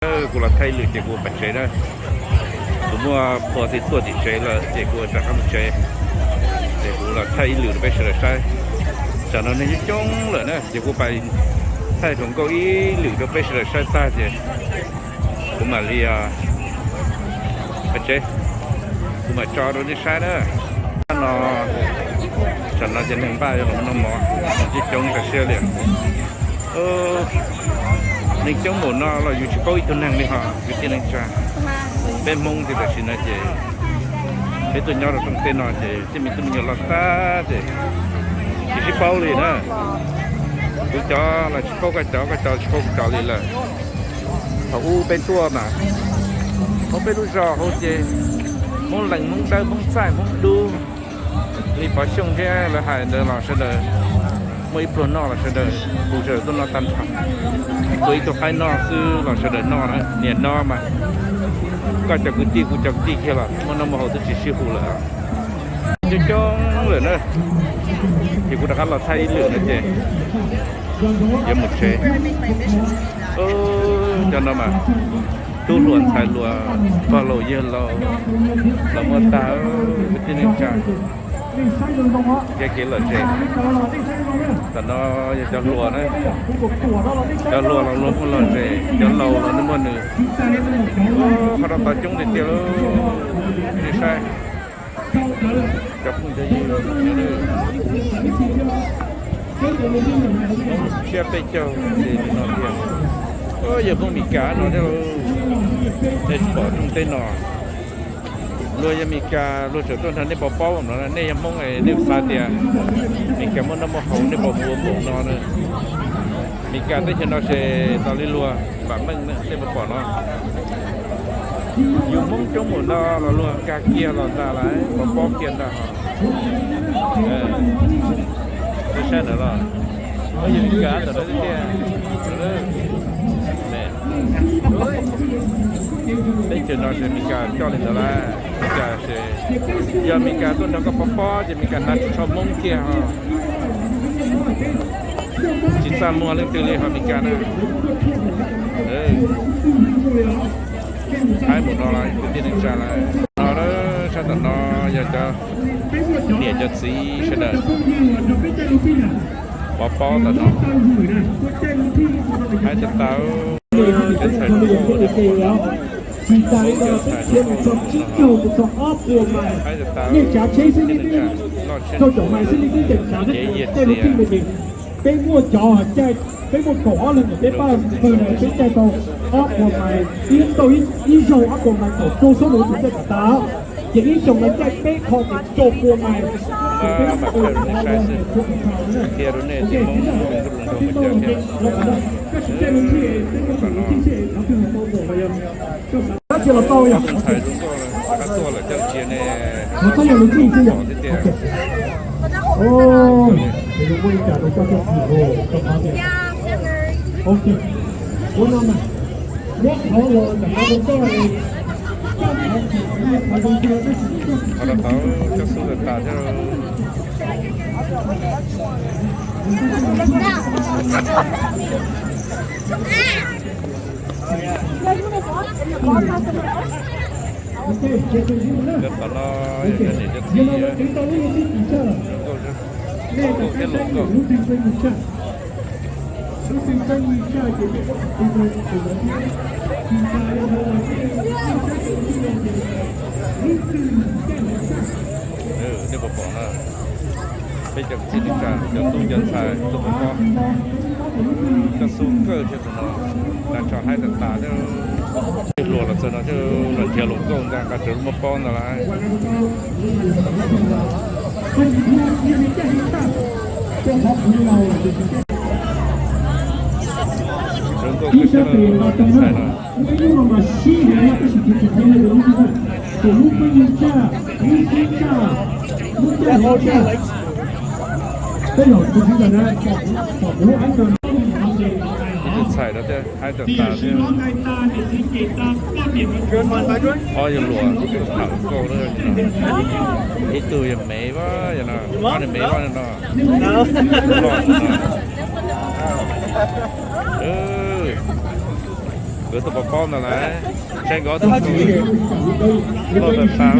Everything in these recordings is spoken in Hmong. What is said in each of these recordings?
Kuv los thaij ib lwm ces kuv pais tsev na. Kuv muaj phua thiab tuaj tim tsev lawm ces kuv rov qab mus tsev. Ces kuv los thaij ib lwm rau peb sawv daws saib. Tsam no neeg coob coob lawm na ces kuv pais thaij hluas nkauj ib lwm rau peb sawv daws saib tag ces kuv mam li pais tsev. Kuv mam tso rau nej saib na. No, tsam no ces neeg npaj los noj mov, coob coob tas siab li. Neeg coob npaum no los yus tsis paub ib tug neeg li ho kwv tij neej tsa. Peb Hmoob ces tam sim no ces peb tuaj nyob rau rooj teb no ces tej me tub me nyuam los tag ces tsis sib paub li na. Kuv cov los tsis paub koj cov, koj cov tsis paub kuv cov li lawm. Thaum ub peb tuaj mas Hmoob peb lub zos hauv ces Hmoob Lees, Hmoob Dawb, Hmoob Txaij, Hmoob Dub, li Pov Xyooj thiab lawv hais ntawd los sawv daws muaj ib pluag noj los sawv daws hu sawv daws tuaj noj tag nrho. Tuaj ib tug qaib noj xwb los sawv daws noj na, niam no mas koj cov kwv tij kuv cov kwv tij kiag los muaj noj muaj haus twb tsis sib hu lawm. Coob coob lawm na. Ces kuv rov qab los thaij ib lwm no ces yuav mus tsev. Cov no mas tub hluas ntxhais hluas, pog laus yawg laus los muaj tag, kwv tij neej tsa. Kev kev lom zem. Tam no yog cov hluas na, cov hluas los luag muaj lom zem, cov laus los nws muaj nws. Qhov no tau coob tiag tiag li. Nej saib, cov phooj cov ywg, Hmoob tsiab peb caug ces li no tiag. Yog Hmoob Mes Kas no thiab, nej tsis pom rooj teb no. Luag yog Mes Kas luag tseem tuaj nrog nej pov pob no, nej yog Hmoob nej xav tias Mes Kas muaj noj muaj haus nej pom ua npaum no na. Mes Kas teb chaws no ces tas li luag vam meej nej pom no. Yus Hmoob coob npaum no los luag nkag kiag los ntag lawm, pov pob kiag ntag ho. Saib ntawd los, yog Mes Kas ntawm no tiag tiag. Teb chaws no ces Mes Kas coj li ntawd lawm, Mes Kas ces yog Mes Kas tuaj nrog koj pov pob ces Mes Kas hnav tsis tshua Hmoob kiag ho. Tsis txaj muag leej twg li ho Mes Kas na. Haib mus no los kwv tij neej tsa lawm no, sab tom no yog cov niam cov txiv sawv daws pov pob tom no. Haib tas tas, cov ntxhais hluas, cov ntxhais hluas, haib tas tas, cov neej tsa loj tshaj, kev yiam txias. Peb muaj cov caij, peb muaj kaum ob leeg, peb pab pawg na, peb caij tau ob puas mais, ib tau ib zaug ob puas mais kaum rau xob mus tus caij tas tas, ces ib xyoos no caij peb qho kaum rau puas mais. Qhia rau nej tias Hmoob zoo nkauj zoo nraug ua cas thiab. Tab sis los tau yom. Ntxhais zoo nkauj qab tuaj lawm, coj cia nej mus txog thiab tias. Qhov no tau coj xub tas tas thiab. Cov tom no yog cov niam cov txiv, nkauj thiab hluas nkauj. Nej puas pom na, peb cov kwv tij neej tsa, cov tub cov ntxhais tuaj pov pob, coj xub kawg thiab tus no, nag tso haib tas tas thiab. Hluas los txog no thiab, los nrhiav hluas nkauj ntag, nqa rawv lub maj pob ntag lawm. Zoo nkauj kawg thiab ntxhais no. Ib tug ntxhais no thiab haib tas tas thiab. Ob yawg hluas tham hluas nkauj na. Ib tug yog Mev Vaj, yog no, ob niag Mev Vaj no. Loj no. Nkawd tuaj pov pob ntawd lawm, saib nkawd ob tug tug loj tas tas,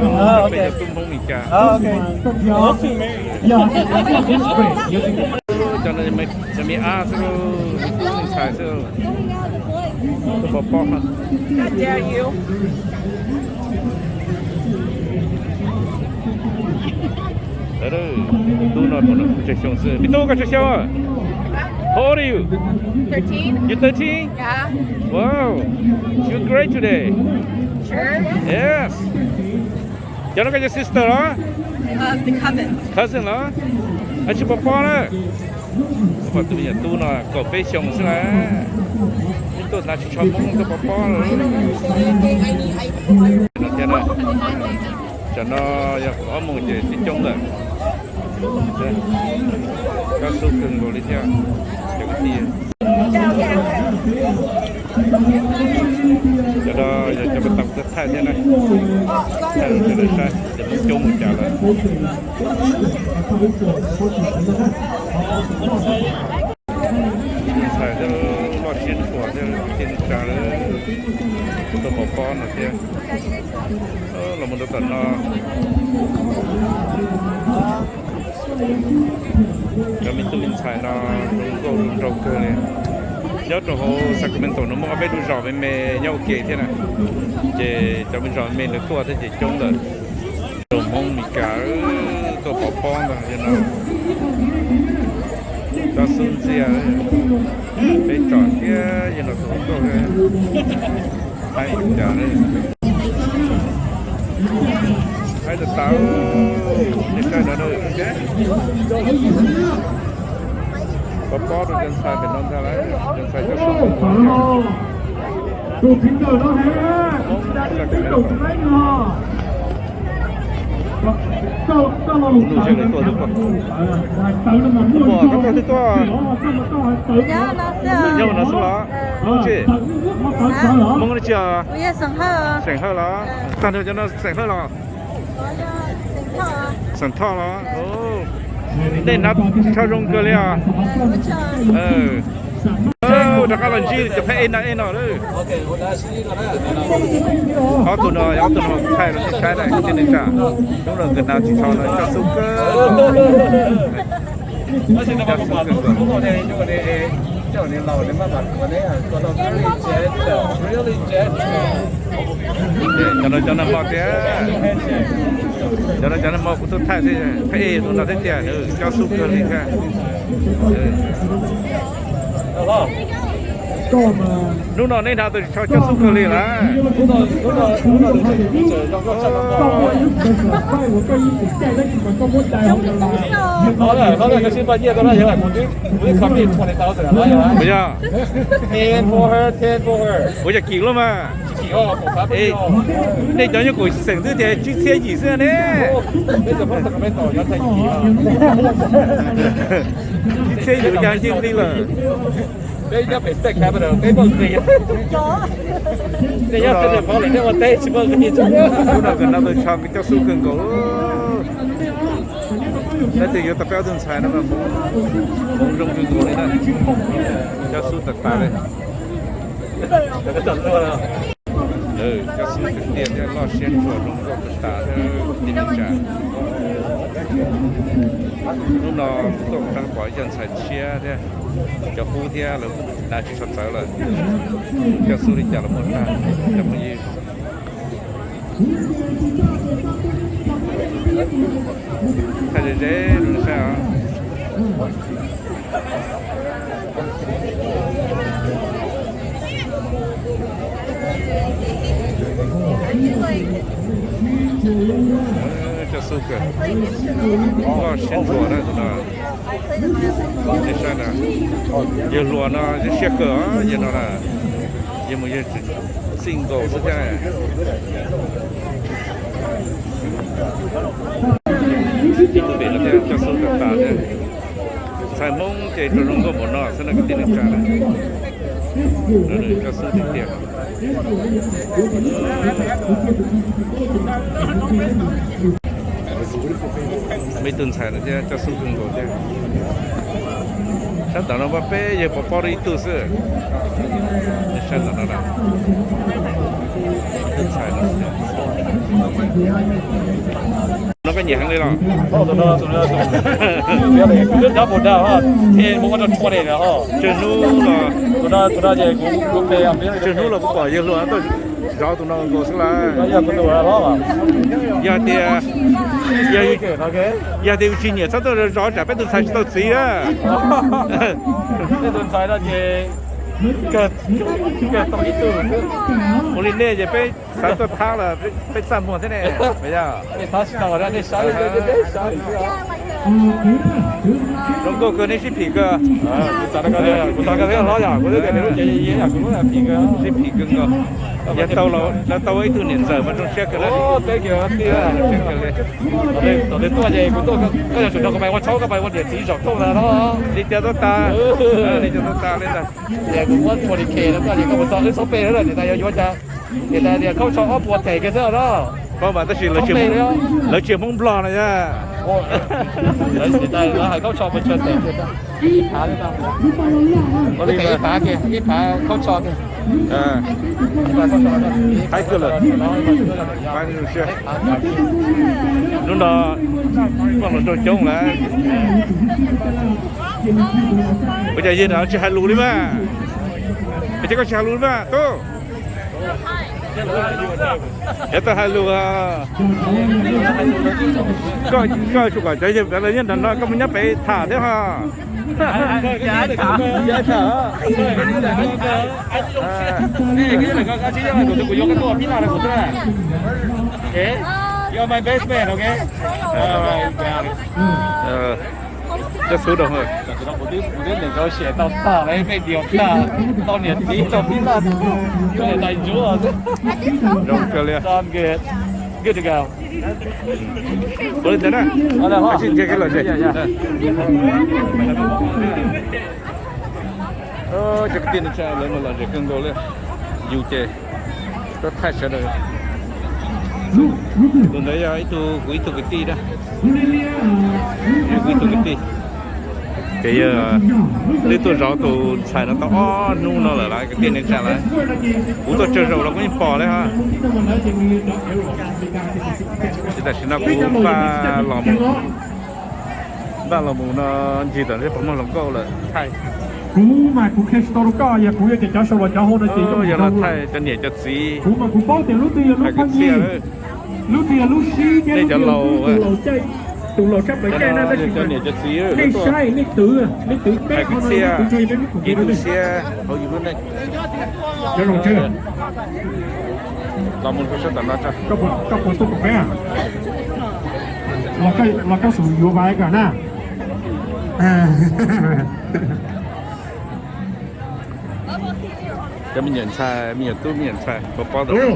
peb cov tub Hmoob Mes Kas. Cov no cov me ab xwb, me tub me ntxhais xwb, tuaj pov pob. Tub no tsawg xyoo xwb? Me tub, koj tsawg xyoo? How old are you? Thirteen. You thirteen? Yeah. Wow. You great today. Sure. Yes. Cov no koj cov sister los? Uh, the cousin. Cousin los? Tsis pov pob na. Pom tus me nyuam tub no kaum peb xyoo xwb na. Tuaj hnav ris tsho Hmoob tuaj pov pob lawm. No thiab na. Tsam no yog ob moos ces coob lawm. Kab xub kawg nkaus li thiab cov kwv tij. Cov no yog cov me tau thaij thiab na. Thaij rau sawv daws saib ces Hmoob coob mus cas lawm. Ntxhais thiab loj siab ntshua thiab kwv tij neej tsa lawm, tuaj pov pob no thiab. Los mus rau tom no, cov me tub me ntxhais no zoo nkauj zoo nraug kawg li. Nyob rau hauv Sacramento no muaj ob peb lub zos me me nyob ua ke thiab na, ces cov me zos me me nws tuaj thiab ces coob lawm. Tus Hmoob Mes Kas tuaj pov pob ntag no. Kab xub ntxiag, peb tsom thiab yog no tus nkauj haib ua cas. Haib tas tas, nej saib no. Pov pob rau cov ntxhais pem no ntag lauj, cov ntxhais coj sub. Tus phim ntawm no heev, tus phim ntawm no heev. Nus seb nws tuaj twb pom. Pom koj tuaj twb tuaj. Nyob no xwb los? Tsis Hmoob dab tsi os? Xeem Hawj los? Tag nrho cov no xeem Hawj los? Xeem Thoj los? Nej hnav tsho zoo kawg li os. Rov qab los ntsib cov phab ej no ej no lawm. Ob tug no, ob tug no thaij rau nej saib na kwv tij neej tsa. Hnub no nkawd hnav ris tsho no coj xub kawg. Cov no cov nag hmo thiab, cov no cov nag hmo kuv tuaj thaij thiab, phab ej tus no thiab tiag, coj xub kawg li thiab. Hnub no nej hnav tus ris tsho coj xub kawg li lawm. Puas yog? Puas yog kim luaj mas? Nej cov nyob kuv xeem twb tias tsib txhiab yim xwb ne. Tsib txhiab yim ya ncej nqi lawm. Hnub no nkawd hnav tus ris tsho coj xub kawg nkaus. Leej twg yuav tau peb ob tug ntxhais no mas hmoov zoo kawg nkaus li na. Coj xub tas tas li. Coj xub tiag tiag thiab loj siab ntshua zoo nkauj tas tas thiab kwv tij neej tsa. Hnub no tuaj mus rau pom ib co ntxhais tshiab thiab cov qub thiab lawv kuj hnav ris tsho txawv lawm. Coj xub li cas los muaj tag cov phooj ywg. Thaij ze ze rau nej saib os. Coj xub kawg, loj siab ntshua na tus no. Nej saib na, yawg hluas no siab kawg os, yawg no na, yawg mus yawg txij nkaus xwb thiab. Tus pem no thiab coj xub tas tas thiab. Ntxhais Hmoob ces rau zoo nkauj npaum no xwb na kwv tij neej tsa na. Coj xub tiag tiag. Muaj ib tug ntxhais no thiab coj xub kawg nkaus thiab. Sab tom no muaj peb yawg pov pob rau ib tug xwb. Sab tom no na. No koj nyiam heev li los? Tsawg hnub los, tsawg hnub los kuv pom yawg hluas tuaj zov tus no nkaus xwb lawm. Yog tias, yog tias tsis nyiam txhob tuaj zov tsam peb tus ntxhais tsis tau txiv na. Ua li nej ces peb xav tuaj thab los peb txaj muag thiab ne. Zoo nkauj kawg, nej sib phim kawg. Sib phim kawg nkaus. Yog tau, lawv tau ib tug niam ntxawm mas zoo siab kawg na. Li cas tuaj tas, li cas tuaj tas li ntag. Kuv muab twenty K no koj, koj mus txog wb txhob pe na, niam tais yuav yuav cas. Niam tais tias khaub tsho ob puas them kiag xwb no. Paub mas tab sis lawv tsis Hmoob Nplog no yog. Niam tais lawv hais khaub tsho pes tsawg them kiag. Ib phav, ib phav kiag, ib phav khaub tsho kiag. Haib kawg lawm. Hnub no poj hluas nraug coob lawm. Ua cas yawg no tsis hais lus li mas? Ua cas koj tsis hais lus li mas tub? Yog tau hais lus, koj tsuas kom cov yawg nram no koj mus nyob pem tham thiab ho. Coj xub rau. Kuv twb niam ntxov xyem tau tag, peb niam tag, tau niam txiv tau tib laj, niam tais ntsuav xwb. Zoo kawg li. Ua li ntawd na, sib ntsib kev lom zem. Cov kwv tij neej tsa lawv mas lom zem kawg nkaus li. Yus ces tuaj thaij sawv daws. Tus ntawd yog ib tug, kuv ib tug kwv tij na. Kuv ib tug kwv tij. Ces yog twb tuaj zov tus ntxhais no tau ob hnub no lawm las kwv tij neej tsa lawm. Kuv tuaj tsawg zaus los kuv yeej pom li hos. Ces tam sim no kuv npaj los mus, npaj los mus no ncig tom ntsej puas muag hluas nkauj lawm thaij. Kuv mas kuv qhia tsis tau rau koj, yog kuv yog cov sau los cov hau no ces yog los thaij cov niam cov txiv. Kuv mas kuv paub tias lub twg yog lub pheej yig, lub twg yog lub sib thiab lub twg yog tus laus caij, tus laus tshaj plaws caij na, tab sis mas nej saib nej twv, nej twv peb qho no, nej twv tso yog peb muab kuv tus siab hauv yus lub neej. Cov zoo tsawg. Koj puas tuaj pom peb? Los koj xum yuav vais kom na. Cov me nyuam ntxhais, me nyuam tub me nyuam ntxhais, pov pob tau.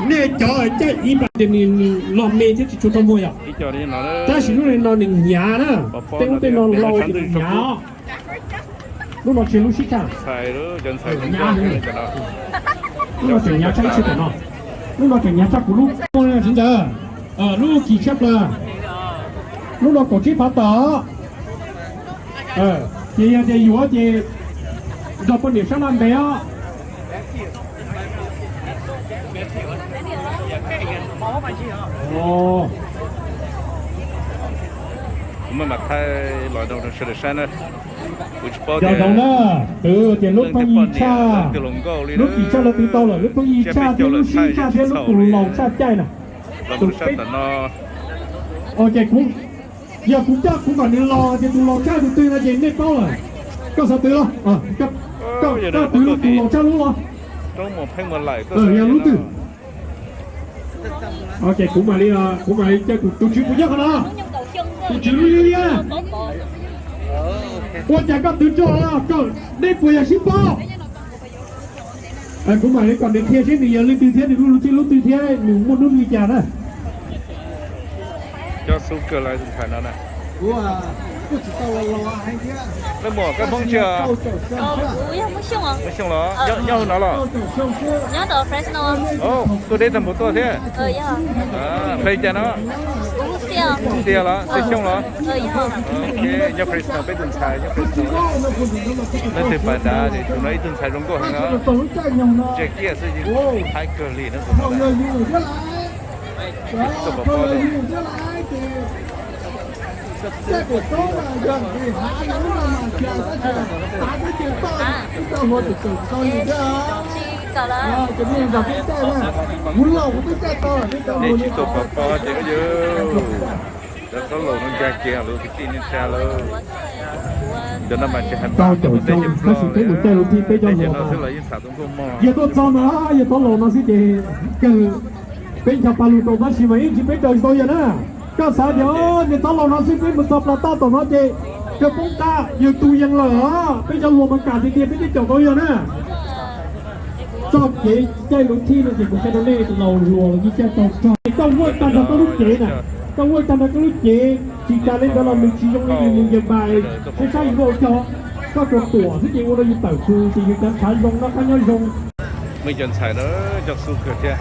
Nej cov caij ib pab tias nws los me thiab tsis tshua tau muag yom. Tab sis lub no nws hnyav na, tej ub tej no los ces nws hnyav. Lub no tsis lub sib tshaj. Lub no tseem hnyav tshaj ib tshaj tam no. Lub no tseem hnyav tshaj kuv lub tsis ntawd. Lub kis tshaj plaws. Lub no kaum tsib phav tawm. Ces yog tias yuav ces nrog poj niam sab laj ntev os. Kuv maj mam thaij los rau sawv daws saib na. Kuv tsis paub tias leej twg poj niam, leej twg hluas nkauj li, lub kis tshaj lawv twv tau lawm, lub pheej yig tshaj thiab lub sib tshaj thiab lub tus laus tshaj caij na. Los mus sab tom no. Ces kuv, yog kuv coj kuv kom nws los ces tus laus tshaj tus twg no ces nej paub lawm. Koj xav twv los, koj twv tus laus tshaj lub los. Yog lub twg? Ces kuv mam li, kuv mam li cia tus tswv puas nyob qhov no. Tus tswv lub liab liab. Ua cas koj twv tso, koj, nej puas yog sib paub? Kuv mam li kom nws qhia seb nws yog leej twg thiab nws lub, lub twg thiab nws muaj hnub li cas na. Cov xub kawg lawv tus ntxhais no na. Leej muam, koj Hmoob tsis? Hmoob Xyooj los? Nyob hauv no los? Tuaj deb tag npaum tuaj thiab. Hle li cas no? Tiag los, Xeeb Xyooj los? Ok, nyob Fresno, peb tus ntxhais nyob Fresno. Leej twg pom nrad es tus no ib tug ntxhais zoo nkauj heev no. Ntsia kiag xwb, haib kawg li no. Tus pom pob, nej tsis tau pom pob ces yog cov taub laus no nkag kiag lawm kwv tij neej tsa lawm. Cov no mas tsis hais npam, peb caug xwb los yeej txham tus nkuaj mog. Yog tuaj txog ntawd, yog taub laus no xwb ces kawg peb ncho pa lug rau tab sis mas yeej tsis peb raws tsis tau yawg na. Koj xav tias niag taub laus no xwb peb mus txog plas toj tom no ces kawg poob qab yawg tu yees lawm os. Peb cov hluas Meskas tiag tiag peb thiaj caum tau yawg na. Txoj kev caij lub thij no ces kuv qhia rau nej laus hluas los yeej caij tau kawg. Koj muaj tag nrho koj lub cev na, koj muaj tag nrho koj lub cev, tsis tas li ntawd los nws tsis zoo li nws mus yawg npais, saib saib yus ua cog, koj tsuas tuam xwb ces ua rau yus tawm hws ces yus cov ntshav zoo noj qab nyob zoo. Muaj cov ntxhais na, cog xu kawg thiab.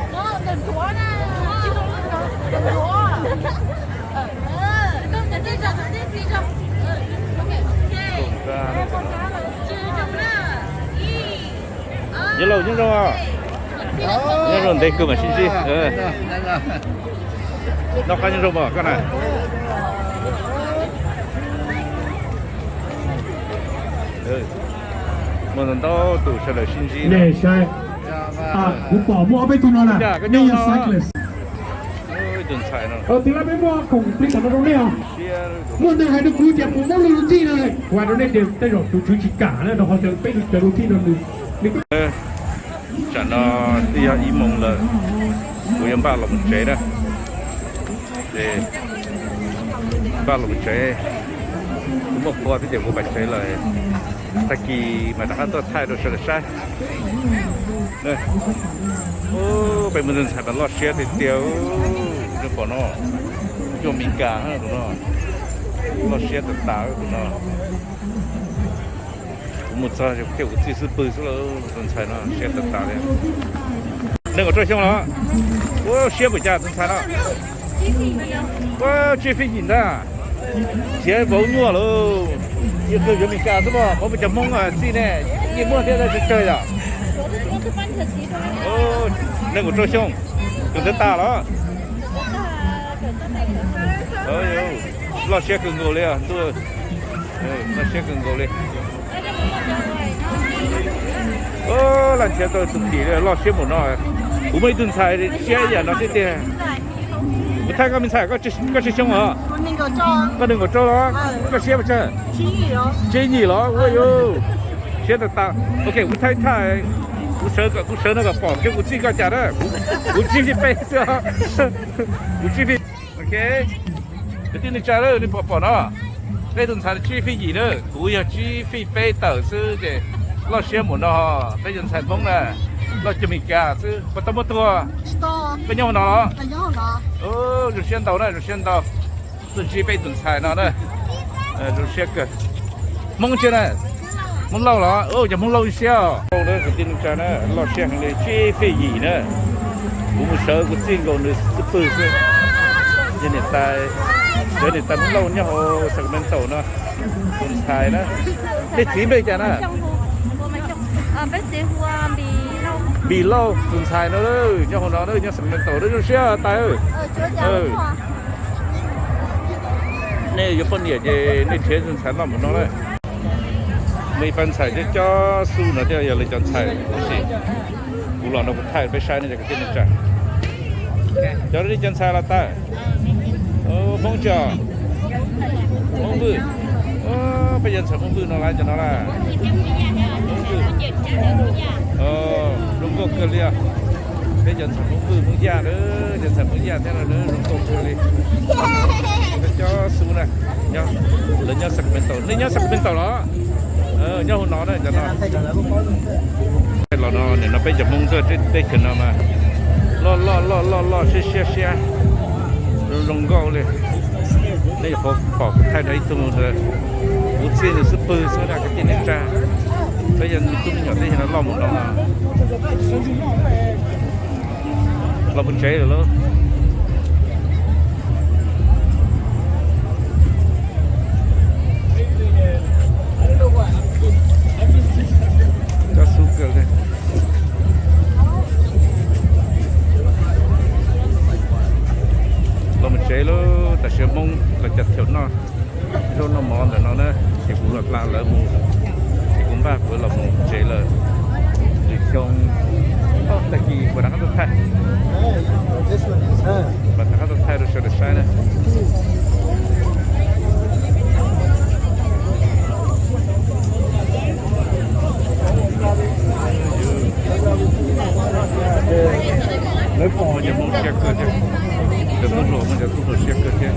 Yawg laus nyob zoo os. Nyob zoo ntev kawg mam sib ntsib. Noj qab nyob zoo mas koj na. Muaj ntau tus sawv daws sib ntsib. Kuv pom muaj ob peb tug no na, nej yog cyclist. Tus ntxhais no, tus lab peb muaj khoom plig tam no rau nej os. Muaj neeg hais rau kuv tias puas muab lub lub txij no, kuv hais rau nej tias tej zaum tus tswv tsis kam na, rau qhov tias peb cov lub txij no nws. Tsam no twb yog ib moos lawm, kuv yuav npaj los mus tsev na. Ces npaj los mus tsev, kuv muaj qhua thiab ces kuv mam tsev lawm. Tag kis mas rov qab tuaj thaij rau sawv daws saib. Peb muaj tus ntxhais mas loj siab tiag tiag, nej pom no, coj Mes Kas tus no, loj siab tas tas tus no. Kuv mus txog thiab kuv txij xub pwg xwb lauj, tus ntxhais no siab tas tas li. Nees nkaum rau xyoo los? Ua siab npaum cas tus ntxhais no? Ua tsib feeb yim ntag. Nrhiav vauv nyuaj lauj. Yus kawg yuav Mes Kas xwb mas, qhov muaj cov Hmoob txij ne, yeej muaj thiab tsawg tsawg yom. Nees nkaum rau xyoo, kawm ntawv tas los? Loj siab kawg nkaus li ntuj, loj siab kawg nkaus li. Laj nrhiav tau tus tim loj siab npaum no. Kuv muaj ib tug ntxhais siab ib yam no thiab tiag. Kuv thaij koj me ntxhais, koj tsawg xyoo os? Koj nees nkaum rau los? Koj siab puas tsawg? Tsib yim los? Ua yus siab tas tas. Ok, kuv thaij thaij, kuv sawv no kom pom thiab kuv txij koj cas na. Kuv tsib feej peb xwb os. Kuv tsib feej. Ok, kwv tij neej tsa, nej pom pom no, peb tus ntxhais tsib feej yim na, kuv yog tsib feej peb tawm xwb ces loj siab npaum no. Peb cov ntxhais Hmoob na, loj cuag Mes Kas xwb, puas tau muaj tuag? Koj nyob hauv no los? Zoo siab ntau na, zoo siab ntau. Tuaj ntsib peb tus ntxhais no na, zoo siab kawg. Hmoob tsi na? Hmoob Lauj los? Cov Hmoob Lauj zoo siab os. Kwv tij neej tsa na, loj siab heev li, tsib feej yim na. Kuv mus sawv kuv txij nkaus nws xwb pwg xwb. Yog niam tais, yog niam tais Hmoob Lauj nyob hauv Sacramento no. Tus ntxhais na, nej txiv npe cas na? Npis Lauj, tus ntxhais no nyob hauv no nyob Sacramento na, zoo siab tais. Nej yuav poj niam ces nej nrhiav tus ntxhais loj npaum no na. Muaj ib pab ntxhais cov cov xub no thiaj yog lawv cov ntxhais tab sis kuv los no kuv thaij peb saib ne cov kwv tij neej tsa. Cov nej cov ntxhais los tau? Hmoob tsi? Hmoob Vwj. Peb cov ntxhais Hmoob Vwj no lawm cov no lawm. Hmoob Vwj. Zoo nkauj kawg li os. Peb cov ntxhais Hmoob Vwj Hmoob Yaj na, cov ntxhais Hmoob Yaj thiab no zoo nkauj kawg li. Cov cov xub na, lawv nyob Sacramento, nej nyob Sacramento los? Nyob hauv no na cov no. Los no nim no peb cov Hmoob tuaj teb chaws no mas loj loj loj loj loj siab siab siab, zoo zoo nkauj li. Nej yuav pom kuv thaij no ib tug ntawd, kuv txij nws xwb pwg xwb na kwv tij neej tsa. Peb yog me tub me nyuam teb chaws no loj mus no, los mus tsev lawm lauj. Lub tam sim Hmoob los cov chaw noj zaub noj mov ntawm no na, ces kuv los hla lawv mus, ces kuv npaj kuv los mus tsev lawm. Lwm xyoo tag kis kuv rov qab tuaj thaij, kuv rov qab tuaj thaij rau sawv daws saib na. Lawv pom cov Hmoob siab kawg thiab, cov tub hluas muaj cov tub hluas siab kawg thiab.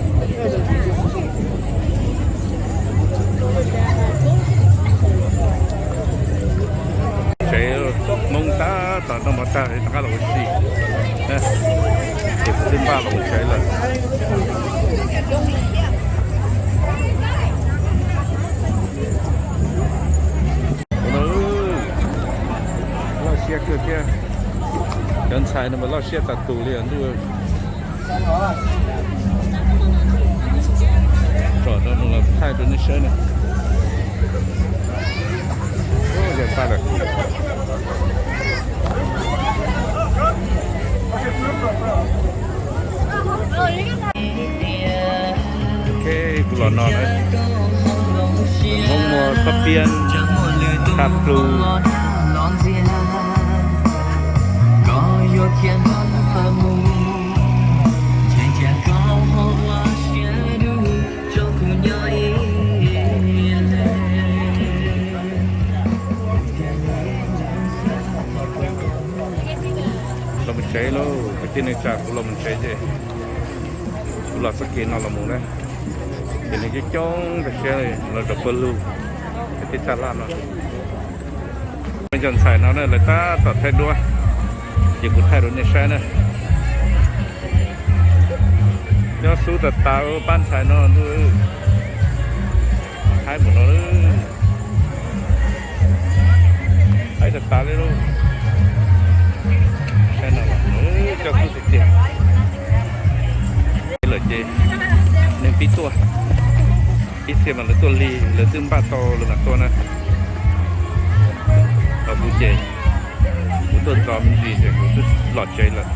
Tsev Hmoob tab tom noj mov tag rov qab los ua si, ces kuv twb npaj los mus tsev lawm. Loj siab kawg thiab, cov ntxhais no mas loj siab tas tus li os ntuj. Tsom rau mus los thaij rau nej saib na. Ua yog tag lawm. Ok, kuv los no na. Hmoob muag koj piab, tshaj plhu. Los mus tsev lauj, kwv tij neej tsa, kuv los mus tsev ces kuv los txoj kev no los mus na. Ces nws coob coob tas siab li, los rau pawg lug, kwv tij txaj laj no. Cov ntxhais no na lawv tab tom thaij duab, ces kuv thaij rau nej saib na. Nyob xub tas tas pab ntxhais no ntuj, haib npaum no, haib tas tas li lauj. Saib no, coj xub tiag tiag. Lawm ces neeg pib tuaj, ib txhia mas lawv tuaj lig, lawv twb npaj tau lawv mam tuaj na. Ho kuv ces kuv tuaj ntxov me ntsis ces kuv twb los tsev lawm.